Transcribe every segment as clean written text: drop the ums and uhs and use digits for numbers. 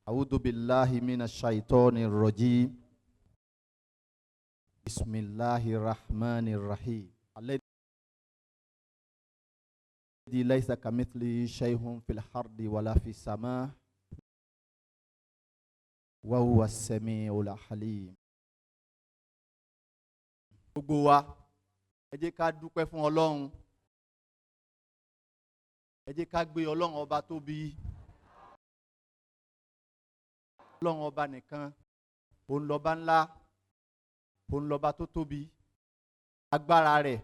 أعوذ بالله من الشيطان الرجيم. بسم الله الرحمن الرحيم. الذي ليس كمثله شيء في الأرض ولا في السماء وهو السميع العليم. Gbogbo wa, ẹ jẹ́ ká dúpẹ́ fún Ọlọ́run. Ẹ jẹ́ ká gbé Ọlọ́run Ọba tóbi. Ọlọ́run Ọba nìkan òun lọ́ba ńlá, òun lọ́ba tó tóbi. Agbára rẹ̀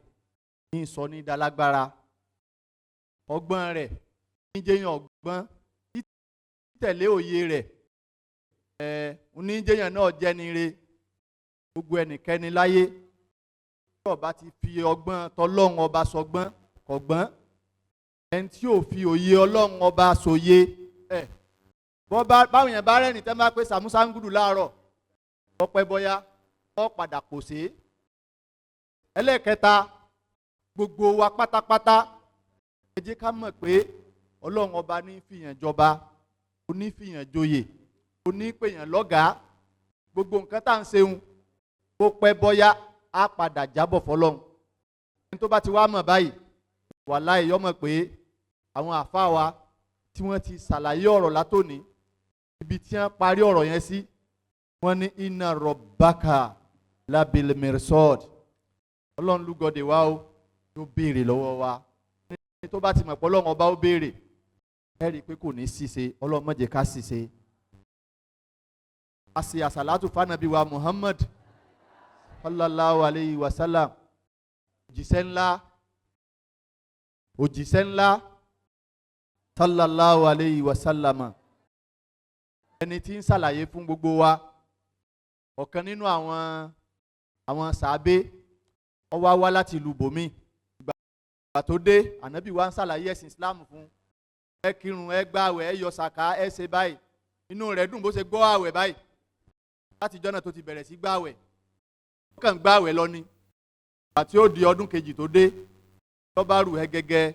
ní sọ ní dalágbára, ọgbọ́n rẹ̀ ní jẹ́yàn ọgbọ́n, títẹ̀lé òye rẹ̀ ẹ̀ ní jẹ́yàn náà jẹ́nire. Gbogbo ẹnikẹ́ni láyé tí ọba ti fi ọgbọ́n tọlọ́run Ọba sọgbọ́n kọ̀gbọ́n, ẹni tí ò fi òye Ọlọ́run Ọba sòye ẹ̀ bọ́ bá báwọn yẹn bá rẹ́ni tẹ́ máa pé sàmúsàngùdù láàárọ̀, ọpẹ́ bọ́yá ọ padà kò sí. Ẹlẹ́ẹ̀kẹta, gbogbo wa pátápátá, ẹ jẹ́ ká mọ̀ pé Ọlọ́run Ọba ní fìyàn jọba, oní fìyàn joyè, oní pèyàn lọ́gàá. Gbogbo nǹkan tá à ń ṣeun, bó pẹ́ bọ́yá, á padà jábọ̀ fọlọ́run. Ẹni tó bá ti wá mọ̀ báyìí, wàláhì, yó mọ̀ pé àwọn àfáà wa tí wọ́n ti ṣàlàyé ọ̀rọ̀ látòní, ibi tí wọ́n parí ọ̀rọ̀ yẹn sí, wọ́n ní إن ربك لبالمرصاد. Ọlọ́run lúgọdẹ wa o, yóò béèrè lọ́wọ́ wa. Ẹni tó bá ti mọ̀ pé Ọlọ́run Ọba ó béèrè, ẹ rí i pé kò ní ṣìṣe. Ọlọ́run má jẹ́ ká ṣìṣe. A ṣe àṣàlátù fanabi wa Muhammad صلى الله عليه وسلم, òjíṣẹ́ ńlá, òjíṣẹ́ ńlá صلى الله عليه وسلم, ẹni tí ń ṣàlàyé fún gbogbo wa. Ọ̀kan nínú àwọn sàábé, ó wá wá láti ìlú bòmí. Ìgbà tó dé, Ànábì wa ń ṣàlàyé ẹ̀sìn Islam fún. Ẹ kírun, ẹ gbààwẹ̀, ẹ yọ sàká, ẹ ṣe báyìí. Inú rẹ̀ dùn. Bó ṣe gbọ́ àwẹ̀ báyìí, láti jọ́nà tó ti bẹ̀rẹ̀ sí gbààwẹ̀, ó kàn gbààwẹ̀ lọ ni. Ìgbà tí ó di ọdún kejì tó dé, tó bá rù ẹ gẹ́gẹ́,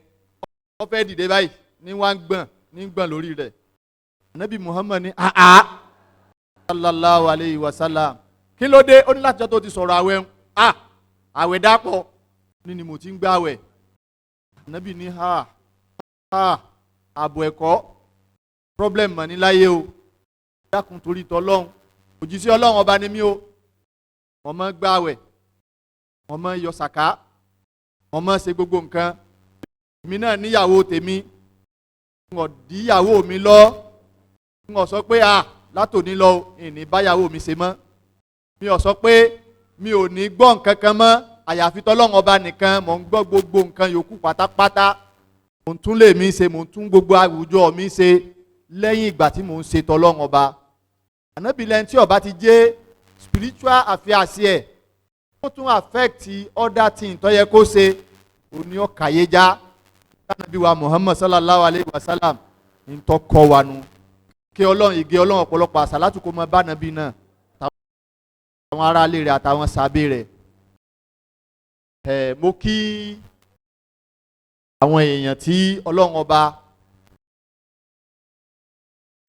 ó fẹ́ dìde báyìí, ní wá ń gbọ̀n, ní ń gbọ̀n lórí rẹ̀. Ànábì Muhammad ní, "Àá, صلى الله عليه وسلم, kí ló dé?" Ó ní látijọ́ tó ti sọ̀rọ̀ àwẹ̀ ń à àwẹ̀ dápọ̀ ní ni mo ti ń gbààwẹ̀. Ànábì ní, "Ha ha, ààbò ẹ̀kọ́ problem mọ̀ ní láyé o. Dákun, torí tọlọ́hun, òjíṣẹ́ Ọlọ́run Ọba ni mí o. Mo máa gbààwẹ̀, mo máa yọ sàká, mo máa ṣe gbogbo nǹkan. Èmi náà níyàwó tèmi, n ò díyàwó mi lọ. N ò sọ pé a látòní lọ, ìní báyàwó mi ṣe mọ́. Mi ò sọ pé mi ò ní gbọ́ nǹkan kan mọ́ àyàfi tọ́lọ́run Ọba nìkan. Mò ń gbọ́ gbogbo nǹkan yòókù pátápátá. Mò ń tún lè mi ṣe, mò ń tún gbogbo àwùjọ mi ṣe lẹ́yìn ìgbà tí mò ń ṣe tọ́lọ́run Ọba." Ànábì lẹ́ni tí ọba ti jẹ́ spiritual affairs ẹ̀ ó tún affect other thing tó yẹ kó ṣe, òní ọ̀kàyéjá. Ànábì wa Muhammad صلى الله عليه وسلم ń tọ́ kọ́ wa nu. Kí Ọlọ́run, ìgé Ọlọ́run, ọ̀pọ̀lọpọ̀ àsàlátù kó mọ bá nàbí náà, àwọn aráalé rẹ̀ àtàwọn sàbẹ̀ rẹ̀. Ẹ̀ mo kí àwọn èèyàn tí Ọlọ́run Ọba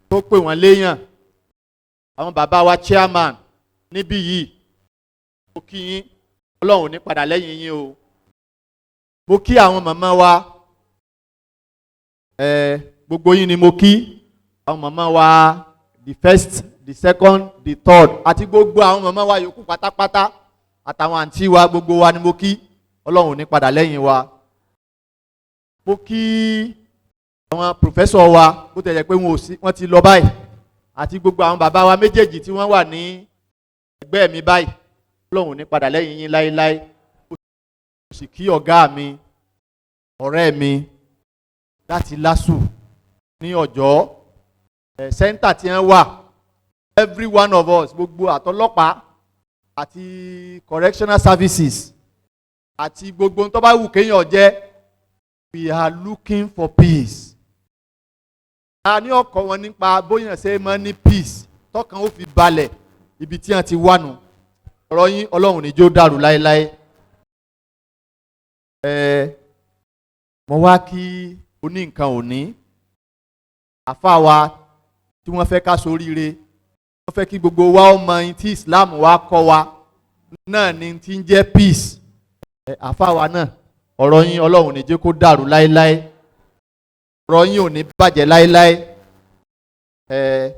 tó pè wọ́n léèyàn, àwọn bàbá wa chairman níbí yìí, mo kí yín. Ọlọ́run ò ní padà lẹ́yìn yín o. Mo kí àwọn màmá wa. Ẹ gbogbo yín ni mo kí, àwọn màmá wa, the first, the second, the third, àti gbogbo àwọn màmá wa yòókù pátápátá, àtàwọn àǹtí wa, gbogbo wa ni mo kí. Ọlọ́run ò ní padà lẹ́yìn wa. Mo kí àwọn professor wa, bó tẹ̀ jẹ́ pé wọn ò sí, wọ́n ti lọ báyìí, àti gbogbo àwọn bàbá wa méjèèjì tí wọ́n wà ní ẹgbẹ́ mi báyìí. Ọlọ́run ò ní padà lẹ́yìn yín láéláé. Mo sì kí ọ̀gá mi, ọ̀rẹ́ mi láti LASU ní Ọ̀jọ́ ẹ̀ center tí wọ́n wà. Every one of us, gbogbo àtọlọ́pàá àti correctional services àti gbogbo tó bá wù kéèyàn jẹ́, we are looking for peace. A ní ọkọ̀ wọn nípa bóyá ṣe máa ní peace, tọkàn ó fi balẹ̀. Ibi tí wọ́n ti wà nù. Ọ̀rọ̀ yín, Ọlọ́run ní jó dàrú láéláé. Ẹ mo wá kí oní nǹkan òní, àfa wa tí Tí wọ́n fẹ́ ká ṣoríire, wọ́n fẹ́ kí gbogbo wa ó mọ ohun tí Islam wa kọ́ wa náà ni ti ń jẹ́ peace. Ẹ àfáà wa náà, ọ̀rọ̀ yín, Ọlọ́run ní jẹ́ kó dàrú láéláé, ọ̀rọ̀ yín ò ní bàjẹ́ láéláé. Ẹ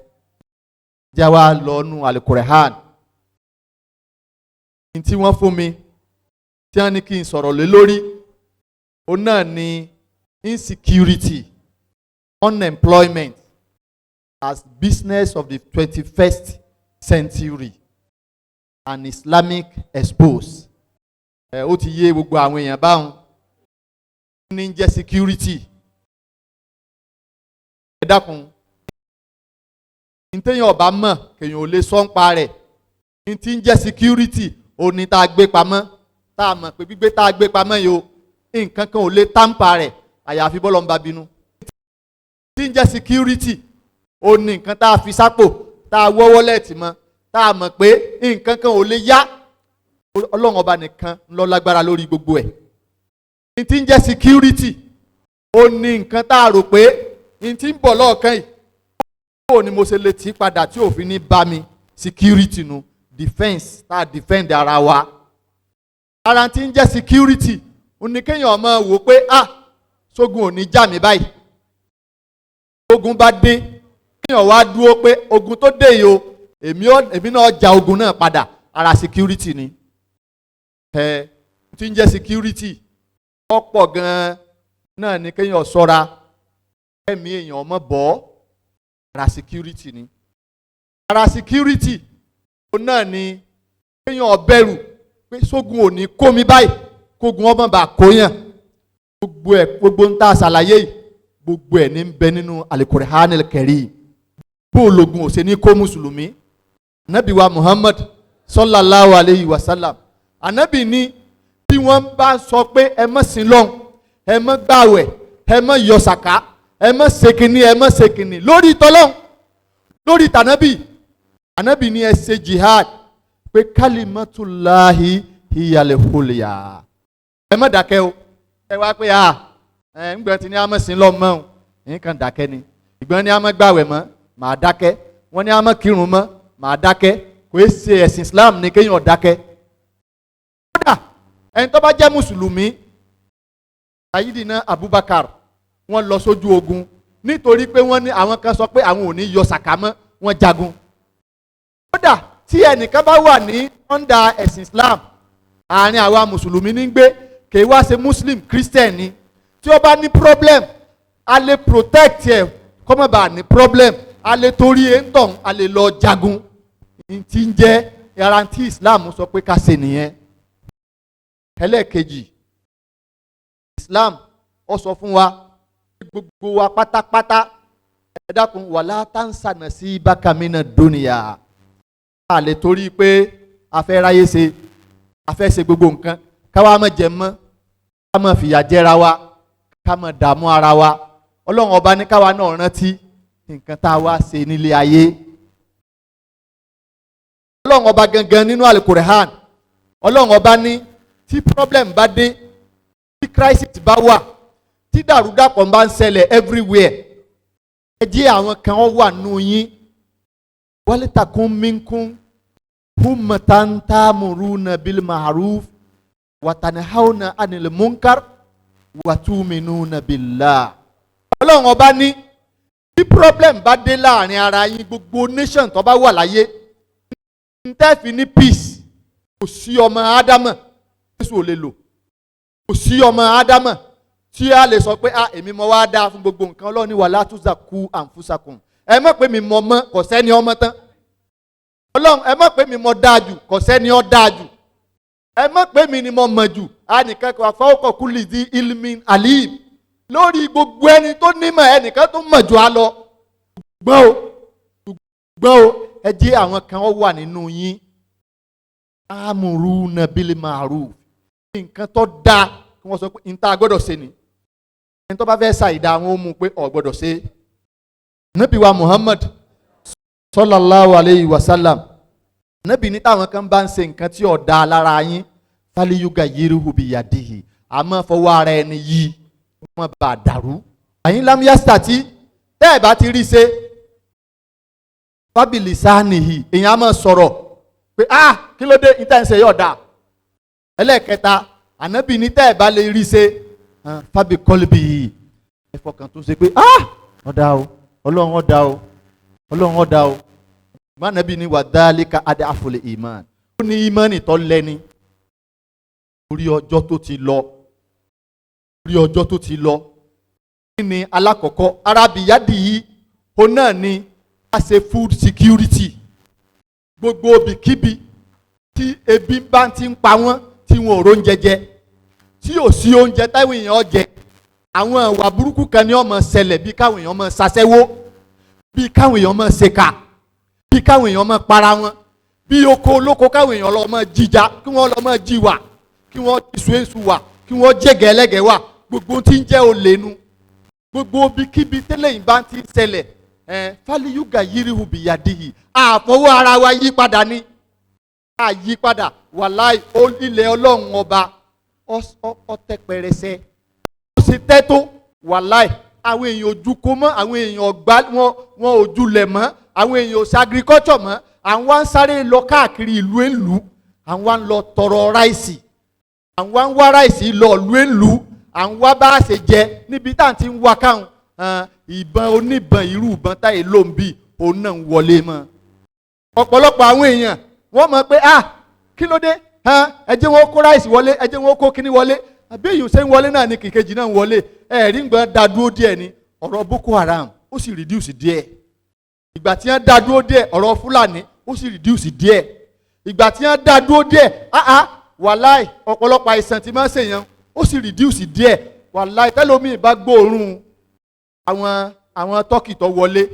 já wa lọ́nu Alukurehan tí wọ́n fún mi, tí wọ́n ní kí n sọ̀rọ̀ lé lórí, ó náà ní insecurity, unemployment as business of the 21st century and Islamic expose. Ẹ ó ti yé gbogbo àwọn èèyàn báwọn ní jẹ́ security. Ẹ dákun, ntẹ́yìn ọba mọ̀, kéèyàn ò lè sọ ń pa rẹ̀. N tí ń jẹ́ security, ó ní tá a gbé pamọ́, tá a mọ̀ pé gbígbé tá a gbé pamọ́ yìí o, nǹkan kan ò lè tamper rẹ̀ àyàfi bọ́lọ̀ ń bá bínú. Tí ń jẹ́ security, ó ní nǹkan tá a fi sápò, tá a wọ́ wallet mọ́, tá a mọ̀ pé nǹkan kan ò lè yá. Ọlọ́run Ọba nìkan ló lágbára lórí gbogbo ẹ̀. N tí ń jẹ́ security, ó ní nǹkan tá a rò pé n tí ń bọ̀ lọ́ọ̀kan yìí, bó ni mo ṣe lè tì í padà tí òfin ní bá mi? Security nu, defence, tá a defend ara wa. Ara tí ń jẹ́ security, ó ní kéèyàn máa wò pé, ah, sógun ò ní já mi báyìí. Ogun bá dé, kéèyàn wá dúró pé ogun tó dé yìí o, èmi náà ja ogun náà padà. Ara security ni. Ẹ tí ń jẹ́ security ọ̀pọ̀ gan-an náà ni kéèyàn ṣọ́ra ẹ̀mí èèyàn ọmọ bọ́. Ara security ni. Ara security, ó náà ni kéèyàn bẹ̀rù pé sógun ò ní kó mi báyìí, kógun ọmọ bá kóyàn. Gbogbo ẹ̀, gbogbo ń tà ṣàlàyé yìí, gbogbo ẹ̀ ní bẹ nínú Al-Qur'anil Karim. Bó ológun ò ṣe ní kó mùsùlùmí? Anabi wa Muhammad sallallahu alayhi wa sallam, anabi ní tí wọ́n bá sọ pé ẹ má sin lọ́hùn, ẹ má gbàwẹ̀, ẹ má yọ sàká, ẹ má ṣe kínní, ẹ má ṣe kínní lórí tọ́lọ́hùn, lórí tànábì, anabi ní ẹ ṣe jihad, pé kalimatullahi hiyal hulya. Ẹ má dákẹ́ o. Ẹ wá pé a ẹ ńgbọ́n ti ní a má sin lọ́hùn mọ́ o, nǹkan dákẹ́ ni. Ìgbọ́n ní a má gbàwẹ̀ mọ́, màá dákẹ́. Wọ́n ní a má kírun mọ́, màá dákẹ́. Kò é ṣe ẹ̀sìn Islam ní kéèyàn dákẹ́. Kódà ẹni tó bá jẹ́ mùsùlùmí, Sayidina Abubakar, wọ́n lọ sójú ogun nítorí pé wọ́n ní àwọn kan sọ pé àwọn ò ní yọ sàká mọ́, wọ́n jagun. Kódà tí ẹnìkan bá wà ní under ẹ̀sìn Islam, àárín àwa mùsùlùmí ní gbé, kì í wá ṣe Muslim, Christian ni, tí ó bá ní problem, a lè protect ẹ kó má bàa ní problem. A lè torí ẹ̀ ń tàn, a lè lọ jagun. N tí ń jẹ́ guarantee Islam sọ pé ká ṣe nìyẹn. Ẹlẹ́ẹ̀kejì, Islam ó sọ fún wa, gbogbo wa pátápátá, ẹ dákun, wala tansa nasibaka mina dunya. A lè torí pé a fẹ́ ráyé ṣe, a fẹ́ ṣe gbogbo nǹkan, káwa má jẹ mọ́, ká má fìyà jẹra wa, ká má dààmú ara wa. Ọlọ́run Ọba ní káwa náà rántí nǹkan tá a wá ṣe nílé ayé. Ọlọ́run Ọba gangan nínú Alukurehan, Ọlọ́run Ọba ní tí problem bá dé, tí crisis bá wà, tí dàrúdàpọ̀ bá ń ṣẹlẹ̀ everywhere, ẹ jẹ́ àwọn kan wà nù yín. Walitakun minkum ummatan ta'muruna bil ma'ruf wa tanhauna 'anil munkar wa tu'minuna billah. Ọlọ́run Ọba ní tí problem bá dé láàrin ara yín, gbogbo nation tó bá wà láyé, ń tẹ́ fi ní peace, kò sí ọmọ Ádámọ̀ Jésù ò lè lò, kò sí ọmọ Ádámọ̀ tí a lè sọ pé, ah, èmi mo wá dáa fún gbogbo nǹkan. Ọlọ́run ní wala tuzakku anfusakum. Ẹ mọ̀ pé mi mọ̀ mọ́, kò sẹ́ni ọmọ tán. Ọlọ́run, ẹ mọ̀ pé mi mọ̀ dáa jù, kò sẹ́ni ọ dáa jù. Ẹ mọ̀ pé mi ni mo mọ̀ jù, a nìkan kò fawqa kulli dhi ilmin alim. Lórí gbogbo ẹni tó nímọ̀, ẹnìkan tó mọ̀ jù á lọ. Gbọ́n o, gbọ́n o, ẹ jẹ́ àwọn kan wà nínú yín, amuruna bil ma'ruf, nǹkan tó dáa, kí wọ́n sọ pé n ta gbọ́dọ̀ ṣe ni. Ẹni tó bá fẹ́ ṣàìdá, àwọn ó mú un pé ọ̀ gbọ́dọ̀ ṣe. Nabi wa Muhammad sallallahu alayhi wa sallam, nabi ní táwọn kan bá ń ṣe nǹkan tí ò dáa lára yín, falyughayyirhu biyadihi, àmọ́ fọwọ́ ara ẹni yí wọ́n bá dàrú. Àyín lam yastati, tẹ́ ẹ̀ bá ti rí ṣe. Fábìlì sáànìhì, èèyàn á máa sọ̀rọ̀ pé, "Ah, kí ló dé? Níta ń ṣe yọ̀ dáa." Ẹlẹ́ẹ̀kẹta, ànábì ní tẹ́ ẹ̀ bá lè rí ṣe, fábì kọ́líbì yìí, ẹ fọkàn tó ṣe pé, "Ah, ọ̀dà o, Ọlọ́run, ọ̀dà o, Ọlọ́run, ọ̀dà o." Mánàbí ni wàdálíkà adé àfọlẹ̀ ìmán, ó ní ìmánì tó lẹ́ni orí ọjọ́ tó ti lọ, orí ọjọ́ tó ti lọ. Kí ni alákọ̀ọ́kọ́? Arábìyádì yìí, òun náà ni a ṣe food security. Gbogbo ibikíbi tí ebi bá ti ń pa wọ́n, tí wọn ò róúnjẹ jẹ, tí ò sí oúnjẹ táwọn èèyàn jẹ, àwọn ìwà burúkú kan ní ó máa ṣẹlẹ̀, bí káwọn èèyàn máa ṣaṣẹ́wó, bí káwọn èèyàn máa ṣèkà, bí káwọn èèyàn máa para wọn, bí oko olóko káwọn èèyàn lọ máa jíjà, kí wọ́n lọ máa jí wà, kí wọ́n iṣu èṣù wà, kí wọ́n jẹ́gẹ̀ ẹlẹ́gẹ̀ wà, gbogbo tí ń jẹ́ olè nu. Gbogbo ibikíbi tẹ́lẹ̀ yìí bá ti ń ṣẹlẹ̀, ẹ̀ fáliyúgà yírihu bìyàdìhì, àfọwọ́ ara wa yí padà ni, àyí padà. Wàláì, ilẹ̀ Ọlọ́run Ọba ọtẹ pẹrẹsẹ, ó ṣe tẹ́ tó. Wàláì, àwọn èèyàn ojú kó mọ́, àwọn èèyàn ọgbà wọn ojú lẹ̀ mọ́, àwọn èèyàn ò ṣe agriculture mọ́. Àwọn wá ń sáré lọ káàkiri ìlú èlú, àwọn wá ń lọ tọrọ ráìsì, àwọn wá ń wá ráìsì lọ ìlú èlú, àwọn wá bá a ṣe jẹ níbi tá à ń ti ń wá káwọn. Ìbọn oníbọn, irú ìbọn táyé ló ń bì, òun náà ń wọlé mọ́. Ọ̀pọ̀lọpọ̀ àwọn èèyàn wọ́n mọ̀ pé, "Ah, kí ló dé? Ẹ jẹ́ wọn kó ráìsì wọlé, ẹ jẹ́ wọn kó kíní wọlé." Àbí èyí ṣe ń wọlé náà ni kìkejì náà ń wọlé. Ẹ̀rí ń gbọ́n da dúró díẹ̀ ni ọ̀rọ̀ Boko Haram, ó sì reduce díẹ̀. Ìgbà tí wọ́n dá dúró díẹ̀, ọ̀rọ̀ Fúlàní, ó sì reduce díẹ̀. Ìgbà tí wọ́n dá dúró díẹ̀, ah, wàláì, ọ̀pọ̀lọpọ̀ àìsàn tí máa ń ṣèyàn, ó sì reduce díẹ̀. Wàláì, tẹ́lómi bá gbóòórùn àwọn tọ́kì tó wọlé,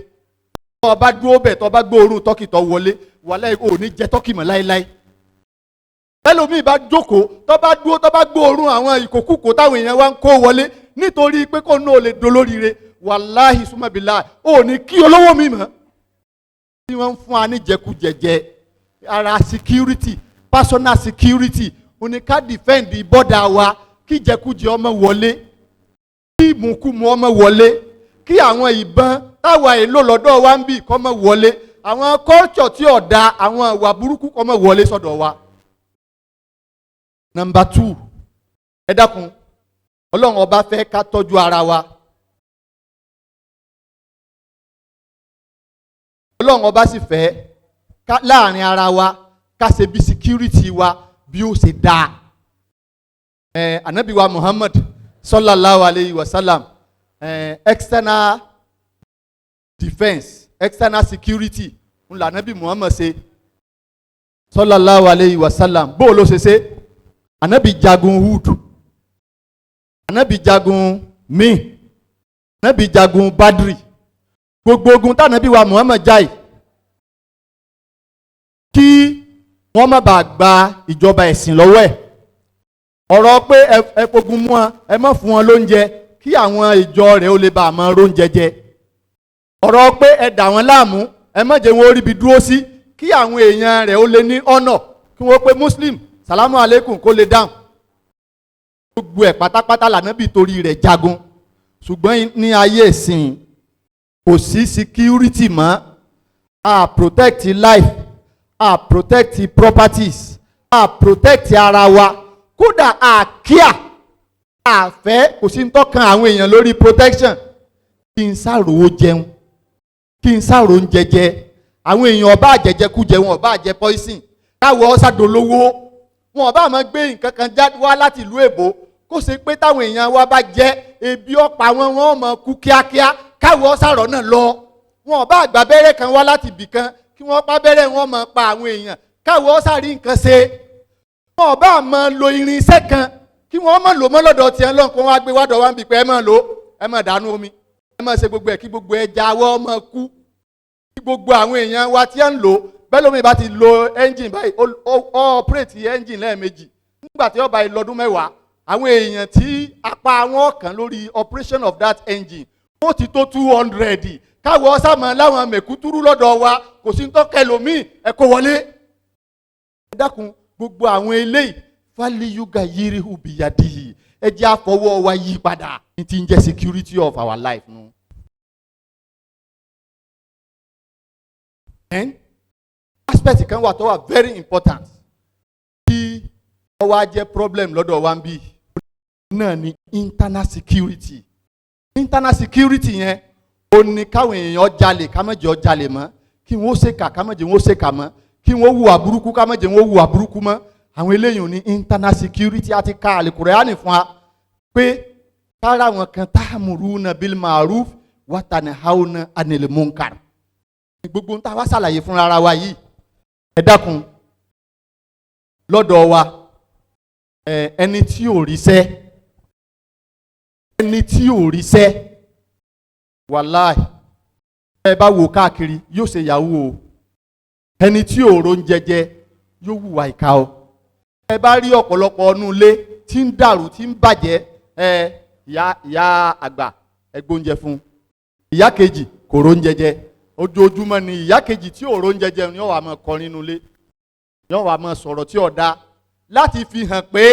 tó bá dúró bẹ̀, tó bá gbóòórùn tọ́kì tó wọlé, wàláì, ò ní jẹ tọ́kì mọ́ láéláé. Tẹ́lómi bá jókòó, tó bá dúró, tó bá gbóòórùn àwọn ìkókúkó táwọn èèyàn wá ń kó wọlé nítorí pé kó náà lè dolóríire, wàláhì súnmọ́bìlà, ò ní kí olówó mi mọ́. Tí wọ́n ń fún wa ní jẹkújẹjẹ, ara security, personal security, ó ní ká defend border wa, kí jẹkújẹ ọmọ wọlé, kí ìmùkúmu ọmọ wọlé, kí àwọn ìbọn táwa èlò lọ́dọ̀ wa ń bì kọ́ mọ́ wọlé, àwọn culture tí ò da, àwọn ìwà burúkú kọ́ mọ́ wọlé sọ́dọ̀ wa. Number two, ẹ dákun, Ọlọ́run Ọba fẹ́ ká tọ́jú ara wa. Ọlọ́run Ọba sì fẹ́ ká láàrin ara wa ká ṣe bí security wa bí ó ṣe dáa. Anabi wa Muhammad sallallahu alayhi wa sallam, external defence, external security ńlá anabi Muhammad ṣe sallallahu alayhi wa sallam. Bó ló ṣe ṣe? Anabi jagun Uhud, anabi jagun mi, anabi jagun Badri. Gbogbo ogun tànàbí wa Muhammad jai, kí wọ́n má bàa gba ìjọba ẹ̀sìn lọ́wọ́ ẹ̀. Ọ̀rọ̀ pé ẹ fogun mú wọn, ẹ má fún wọn lóúnjẹ, kí àwọn ìjọ rẹ̀ ó lè bá a máa róúnjẹ jẹ. Ọ̀rọ̀ pé ẹ dà wọ́n láàmú, ẹ má jẹ́ wọn ó ríbi dúró sí, kí àwọn èèyàn rẹ̀ ó lè ní ọ̀nà kí wọ́n pé Muslim, salamu aleykum, kó lè dáhùn. Gbogbo ẹ̀ pátápátá lànàbì torí rẹ̀ jagun. Ṣùgbọ́n ní ayé ìsìn, kò sí security mọ́. A protect life, a protect properties, a protect ara wa, kódà a kíá a fẹ́. Kò sí ń tọ́kan àwọn èèyàn lórí protection. Kí n sáròó jẹun, kí n sáròó ń jẹjẹ. Àwọn èèyàn ọba àjẹjẹkújẹ, wọn ọba àjẹ poison, káwọ ọ̀sàdolówó, wọn ọba àmọ́ gbé nǹkan kan jáde wá láti ìlú èbó, kó ṣe pé táwọn èèyàn wa bá jẹ, ebi ọ̀pá wọn, wọn mọ̀ kú kíákíá, káwọ ọ̀sàrọ̀ náà lọ. Wọn ọba àgbà bẹ́rẹ̀ kan wá láti ibì kan, kí wọ́n pa bẹ́rẹ̀, wọn mọ̀ pa àwọn èèyàn, káwọ ọ̀sàrí nǹkan ṣe. Wọn ọba àmọ́ lo irinṣẹ́ kan, kí wọ́n mọ̀ lò mọ́ lọ́dọ̀ tiẹ̀ lọ́n, kó wọ́n á gbé wádọ̀ wá ń bì pé ẹ mọ̀ lò, ẹ mọ̀ dànù omi, ẹ mọ̀ ṣe gbogbo ẹ̀, kí gbogbo ẹja wọ́ mọ̀ kú, kí gbogbo àwọn èèyàn wa tí ẹ̀ ń lò bẹ́ẹ̀. Lómi bá ti lo engine báyìí, ó operate engine lẹ́ẹ̀mejì, nígbà tí ó bá yìí lọ́dún 10, àwọn èèyàn tí apá wọn kàn lórí operation of that engine, ó ti tó 200. Káwọ́ sàmọ́ láwọn mẹ̀kútúrú lọ́dọ̀ wa, kò sí ń tọ́kẹ́ lómi ẹ̀ kó wọlé. Ẹ dákun, gbogbo àwọn eléyìí, fáliyúgà yírí ubìyàdìyì, ẹ jẹ́ àfọwọ́ wa yí padà ní ti ń jẹ́ security of our life nu. Then aspect kan wà tó wà very important tí ó wá jẹ́ problem lọ́dọ̀ wa ń bí náà ni internal security. Internal security yẹn, ó ní káwọn èèyàn jalè, ká má jẹ́ ó jalè mọ́, kí wọ́n ṣèkà, ká má jẹ́ wọ́n ṣèkà mọ́, kí wọ́n hùwà burúkú, ká má jẹ́ wọ́n hùwà burúkú mọ́. Àwọn eléyìí ní internal security. Àti ka Àlùkùránì fún wa pé kára àwọn kan ta'muruna bil ma'ruf wa tanhauna 'anil munkar. Gbogbo ń ta wá ṣàlàyé fúnra ara wa yìí, ẹ dákun, lọ́dọ̀ wa, ẹni tí ò ríṣẹ́, ẹni tí ò ríṣẹ́, wàláì, ẹ bá wò káàkiri, yóò ṣe yahoo o. Ẹni tí ò róúnjẹ jẹ yóò hùwà ìkà o. Ẹ bá rí ọ̀pọ̀lọpọ̀ ọnú ilé tí ń dàrú, tí ń bàjẹ́, ẹ ìyá àgbà, ẹ gbóúnjẹ fún ìyá kejì, kò róúnjẹ jẹ. Ojoojúmọ́ ni ìyá kejì tí ò róúnjẹ jẹ ni yóò wá máa kọrin nínú ilé, yóò wá máa sọ̀rọ̀ tí ò dáa láti fi hàn pé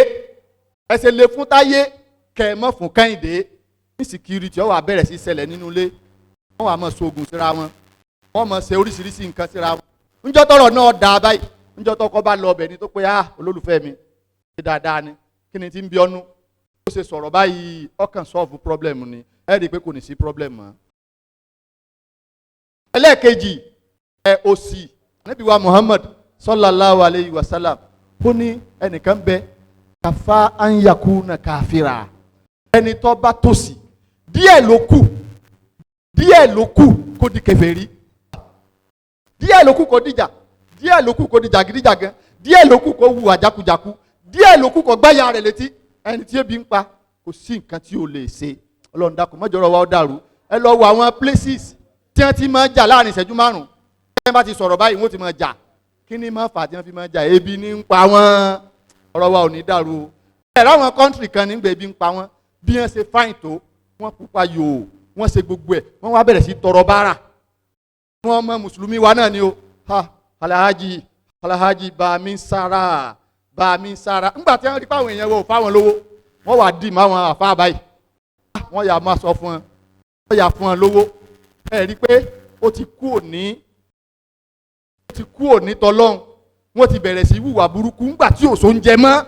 ẹ ṣe lè fún Táyé, kẹ ẹ mọ̀ fún Kẹ́hìndé. Insecurity ó wá bẹ̀rẹ̀ sí ṣẹlẹ̀ nínú ilé. Wọ́n wá máa ṣoògùn síra wọn, wọ́n máa ṣe oríṣiríṣi nǹkan síra wọn. Ńjọ́ tọ́rọ̀ náà dáa báyìí, ńjọ́ tọkọ bá lọ ọbẹ̀ ni tó pé, "Ah, olólùfẹ́ mi, ṣe dáadáa ni? Kí ni ti ń bí ọ́nú?" Ó ṣe sọ̀rọ̀ báyìí, ọkàn solve problem ni. Ẹ rí i pé kò ní sí problem mọ́. Ẹlẹ́ẹ̀kejì, ẹ òsì. Ànábì wa Muhammad sallallahu alayhi wa sallam, ó ní ẹnìkan bẹ, kafa an yakuna kafira. Ẹni tó bá tòsí díẹ̀ ló kù, díẹ̀ ló kù kó di kèfèrí, díẹ̀ ló kù kó dìjà, díẹ̀ ló kù kó di jàgídíjàgan, díẹ̀ ló kù kó hùwà jákujàku, díẹ̀ ló kù kó gbáyà rẹ̀ létí. Ẹni tí ebi ń pa, kò sí nǹkan tí o lè ṣe. Ọlọ́run dákun, má jọ̀rọ̀ wa ó dàrú. Ẹ lọ wo àwọn places tí wọ́n ti máa jà láàrin ìṣẹ́jú 5. Tí wọ́n bá ti sọ̀rọ̀ báyìí, wọ́n ti máa jà. Kí ni máa fà tí wọ́n fi máa jà? Ebi ní ń pa wọ́n. Ọ̀rọ̀ wa ò ní dàrú o. Ẹ̀rọ àwọn country kan nígbà ebi ń pa wọ́n, bí wọ́n ṣe fine tó, wọ́n pupa yòò, wọ́n ṣe gbogbo ẹ̀, wọ́n wá bẹ̀rẹ̀ sí tọrọ bára. Wọ́n mọ mùsùlùmí wa náà ni o. Ha, Alhaji, Alhaji, bàmí sára, bàmí sára. Ńgbà tí wọ́n rí pàwọn èèyàn wò fáwọn lówó, wọ́n wà dì mọ́ àwọn àfa báyìí, wọ́n yà máa sọ fún wọn, wọ́n yà fún wọn lówó. Ẹ rí i pé ó ti kú òní tọlọ́hún. Wọ́n ti bẹ̀rẹ̀ sí wùwà burúkú ńgbà tí ò sóúnjẹ mọ́.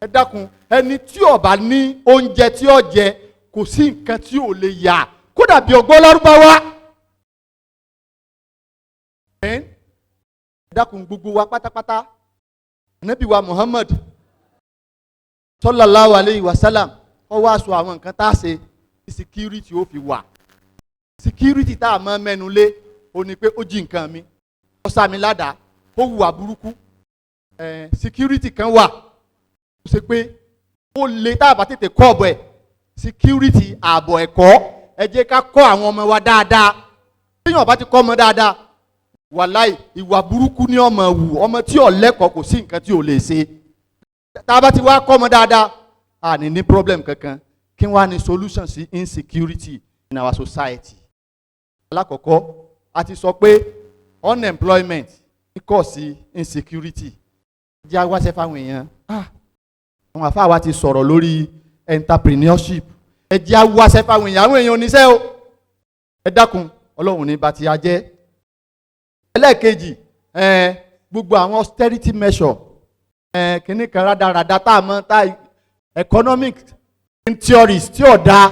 Ẹ dákun, ẹni tí ó bá ní oúnjẹ tí ó jẹ, kò sí nǹkan tí ò lè yà, kódà bí ọgbọ́n lárúbáwá. Ẹ dákun, gbogbo wa pátápátá, Ànábì wa Muhammad sallallahu alayhi wa sallam, ó wá sọ àwọn nǹkan tá a ṣe tí security ó fi wà. Security tá a máa mẹ́nu lé ó ní pé ó jí nǹkan mi, ó sá mi ládàá, ó hùwà burúkú. Security kan wà ó ṣe pé ó lè tá a bá tètè kọ́ ọ̀bọ̀ ẹ̀, security ààbọ̀ ẹ̀kọ́. Ẹ jẹ́ ká kọ́ àwọn ọmọ wa dáadáa. Téèyàn bá ti kọ́ ọmọ dáadáa, wàláì, ìwà burúkú ní ọmọ wù. Ọmọ tí ò lẹ́kọ̀ọ́, kò sí nǹkan tí ò lè ṣe. Tá a bá ti wá kọ́ ọmọ dáadáa, a ní problem kankan. Kí wọ́n á ní solution sí insecurity in our society? Alákọ̀ọ́kọ́, a ti sọ pé unemployment ń cause insecurity. Jẹ́ awáṣẹ́ fáwọn èèyàn. Àwọn àfáà wa ti sọ̀rọ̀ lórí entrepreneurship. Ẹ jẹ́ awáṣẹ́ fáwọn èèyàn. Àwọn èèyàn oníṣẹ́ o. Ẹ dákun, Ọlọ́run ní bá ti a jẹ́. Ẹlẹ́ẹ̀kejì, gbogbo àwọn austerity measure, kìnnì kan rádaràda tá a mọ̀, tá economic theories tí ò dáa,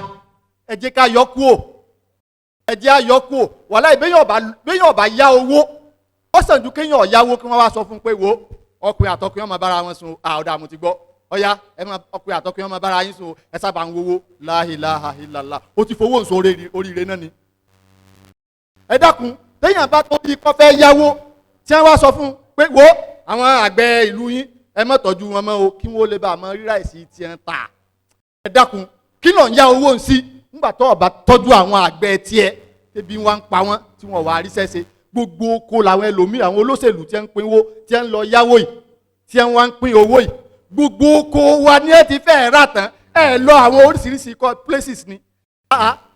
ẹ jẹ́ ká yọ kúò, ẹ jẹ́ á yọ kúò. Wàláì, béèyàn ọba yá owó, ó sàn ju kéèyàn yáwó kí wọ́n wá sọ fún un pé, "Wo, ọkùnrin àtọkùnrin ọmọ bára wọn sùn." Àọ̀dà, mo ti gbọ́. Ọ̀yá, ẹ máa ọkùnrin àtọkùnrin ọmọ bára yín sùn. Ẹ sábà ń wowó. La ilaha illallah. Ó ti fowó nsọ oríire náà ni. Ẹ dákun, téèyàn bá tó bí kọ́ fẹ́ yáwó, tí wọ́n wá sọ fún un pé, "Wo, àwọn àgbẹ̀ ìlú yín, ẹ má tọ́jú wọn mọ́ o, kí wọ́n lè bá a mọ rírà ìsì tiẹ̀ ta." Ẹ dákun, kí ló ń yá owó ń sí nígbà tó ọba tọ́jú àwọn àgbẹ̀ tiẹ̀, ebi wọn ń pa wọ́n, tí wọ́n wà á ríṣẹ́ ṣe? Gbogbo oko làwọn ẹlòmíì, àwọn olóṣèlú tí ń pínwó, tí ń lọ yáwó yìí, tí wọ́n ń pín owó yìí, gbogbo oko wa ní ẹ ti fẹ́ẹ̀ rà tán. Ẹ lọ àwọn oríṣiríṣi places ni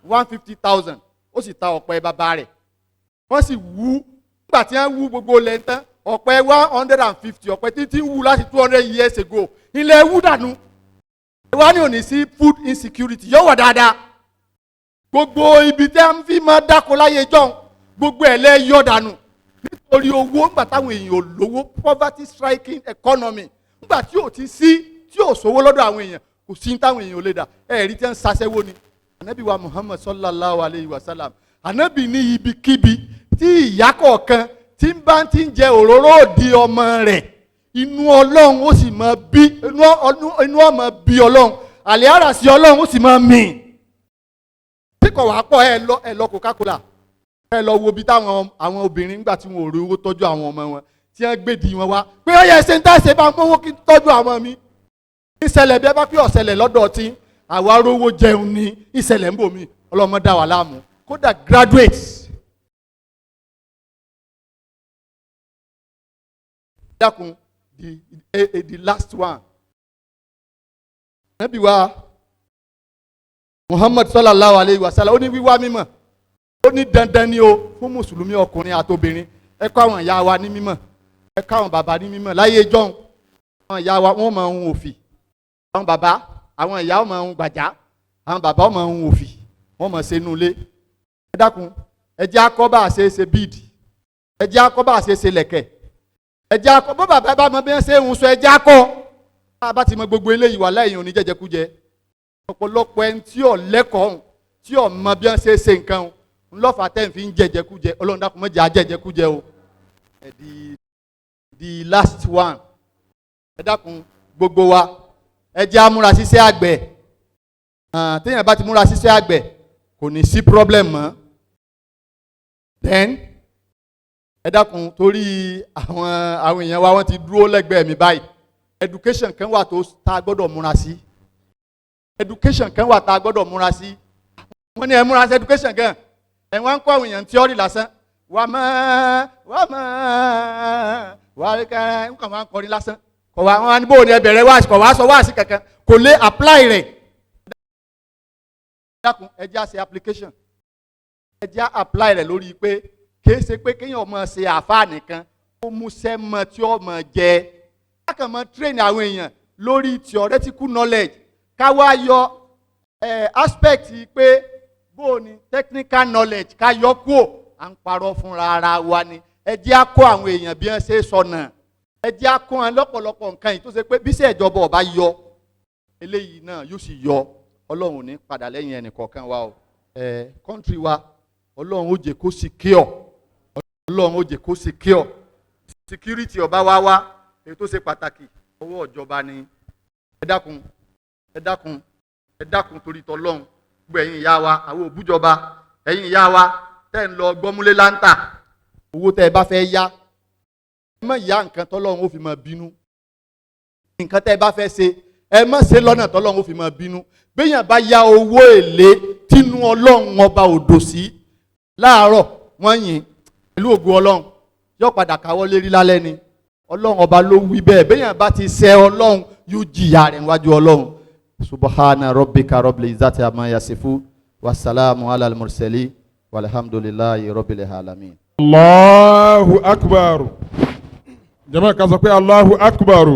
150,000, ó sì ta ọ̀pẹ bàbá rẹ̀. Wọ́n sì wú. Nígbà tí wọ́n wú gbogbo ilẹ̀ ń tán, ọ̀pẹ 150, ọ̀pẹ títí ń wú láti 200 years ago, ilẹ̀ wú dànù. Wá ní òní sí food insecurity yóò wà dáadáa. Gbogbo ibi tí wọ́n fi máa dáko láyé jọ́hún, gbogbo ẹ̀ lẹ́ yọ dànù. Nítorí owó, ńgbà táwọn èèyàn ò lówó, poverty striking economy, ńgbà tí ò ti sí, tí ò sówó lọ́dọ̀ àwọn èèyàn, kò sí táwọn èèyàn ò lè dà. Ẹ̀ẹ́rí tí wọ́n ń ṣaṣẹ́wó ni. Anabi wa Muhammad sallallahu alayhi wa sallam, anabi ní ibikíbi tí ìyá kọ̀ọ̀kan tí ń bá ti ń jẹ òróró òdi ọmọ rẹ̀, inú Ọlọ́run ó sì máa bí inú ọmọ bí Ọlọ́run, àlẹ́ àràsí Ọlọ́run ó sì máa mì. Tí kò wá pọ̀, ẹ lọ Coca-Cola, ẹ lọ wo ibi táwọn àwọn obìnrin ńgbà tí wọn ò rí owó tọ́jú àwọn ọmọ wọn, tí wọ́n gbèdì wọn wá pé ó yẹ ṣe ń tẹ̀sẹ̀ bá ń mówó kí n tọ́jú àwọn mi. Ìṣẹ̀lẹ̀ bí ẹ bá pé ọ̀ṣẹlẹ̀ lọ́dọ̀ tí àwa rówó jẹun ní ìṣẹ̀lẹ̀ ń bò mí. Ọlọ́mọ dá wà láàmú, kódà graduates. Dákun, the last one, Nabi wa Muhammad sallallahu alayhi wa sallam, ó ní wíwá mímọ̀, ó ní dandan ni o fún mùsùlùmí ọkùnrin àtobìnrin. Ẹ kọ́ àwọn ìyá wa ní mímọ̀, ẹ kọ́ àwọn bàbá ní mímọ̀. Láyé jọ́hun, àwọn ìyá wa, wọ́n máa ń hun òfì. Àwọn bàbá, àwọn ìyá wọn máa ń gbàjá, àwọn bàbá wọn máa ń hun òfì, wọ́n máa ṣe inú ilé. Ẹ dákun, ẹ jẹ́ akọ́ bá a ṣe é ṣe bíìdì, ẹ jẹ́ akọ́ bá a ṣe é ṣe lẹ̀kẹ̀, ẹ jẹ́ akọ́ bó bàbá bá mọ bí wọ́n ṣe ń sọ, ẹ jẹ́ akọ́. Bá a bá ti mọ gbogbo eléyìí, wà láyìn òní jẹjẹkújẹ. Ọ̀pọ̀lọpọ̀ ẹni tí ò lẹ́kọ̀ọ́, tí ò mọ bí wọ́n ṣe é ṣe nǹkan ńlọ́fà tẹ́ ń fi ń jẹjẹkújẹ. Ọlọ́run dákun, má jẹ́ ajẹjẹkújẹ o. The last one, ẹ dákun, gbogbo wa, ẹ jẹ́ á múra ṣiṣẹ́ àgbẹ̀. Téèyàn bá ti múra ṣiṣẹ́ àgbẹ̀, kò ní sí problem mọ́. Then ẹ dákun, torí àwọn èèyàn wa, wọ́n ti dúró lẹ́gbẹ̀ẹ́ mi báyìí. Education kan wà tó tá a gbọ́dọ̀ múra sí, education kan wà tá a gbọ́dọ̀ múra sí. Wọ́n ní ẹ múra sí education gan. Ẹ wọ́n ń kọ́ àwọn èèyàn theory lásán, wà mọ́ wà mọ́ wà á kẹ́ nǹkan, wọ́n á kọrin lásán. Kọ̀ wá wọn ní bóun ni ẹ bẹ̀rẹ̀ wáàsí, kọ̀ wá sọ wáàsí kankan, kò lè apply rẹ̀. Dákun, ẹ jẹ́ á ṣe application, ẹ jẹ́ á apply rẹ̀ lórí pé kìí ṣe pé kéèyàn máa ṣe àáfàá nìkan, ó múṣẹ́ mọ tí ó mọ jẹ. Kákan mọ train àwọn èèyàn lórí theoretical knowledge, ká wá yọ aspect pé bó o ní technical knowledge, ká yọ kúò, à ń parọ́ fúnra ara wa ni. Ẹ jẹ́ á kọ́ àwọn èèyàn bí wọ́n ṣe sọnà, ẹ jẹ́ á kọ́ wọn lọ́pọ̀lọpọ̀ nǹkan yìí tó ṣe pé bí iṣẹ́ ìjọba ọba yọ, eléyìí náà yóò sì yọ. Ọlọ́run ò ní padà lẹ́yìn ẹnì kọ̀ọ̀kan wa o. Ẹ country wa, Ọlọ́run ó jẹ́ kó secure, Ọlọ́run ó jẹ́ kó secure. Security ọba wa wá, èyí tó ṣe pàtàkì, ọwọ́ ìjọba ni. Ẹ dákun, ẹ dákun, ẹ dákun, torí tọlọ́run, gbogbo ẹ̀yin ìyá wa, àwọn òbújọba, ẹ̀yin ìyá wa tẹ́ ń lọ gbọ́múlé láńtà, owó tẹ́ ẹ bá fẹ́ yá, ẹ má yá nǹkan tọ́lọ́run ó fi máa bínú. Nǹkan tẹ́ ẹ bá fẹ́ ṣe, ẹ má ṣe lọ́nà tọ́lọ́run ó fi máa bínú. Béèyàn bá yá owó èlé tínú Ọlọ́run ọba òdò sí láàárọ̀, wọ́n yìn pẹ̀lú ògo Ọlọ́run, yóò padà káwọ́ lérí lálẹ́ ni. Ọlọ́run ọba ló wí bẹ́ẹ̀. Béèyàn bá ti ṣẹ̀ Ọlọ́run, yóò jìyà rẹ̀ níwájú Ọlọ́run. Subhana rabbika rabbil izzati amma yasifu, wasalaamu ala al-mursali, walhamdulillahi rabbil alamin. Allahu akbar. Jama, ká sọ pé Allahu akbar.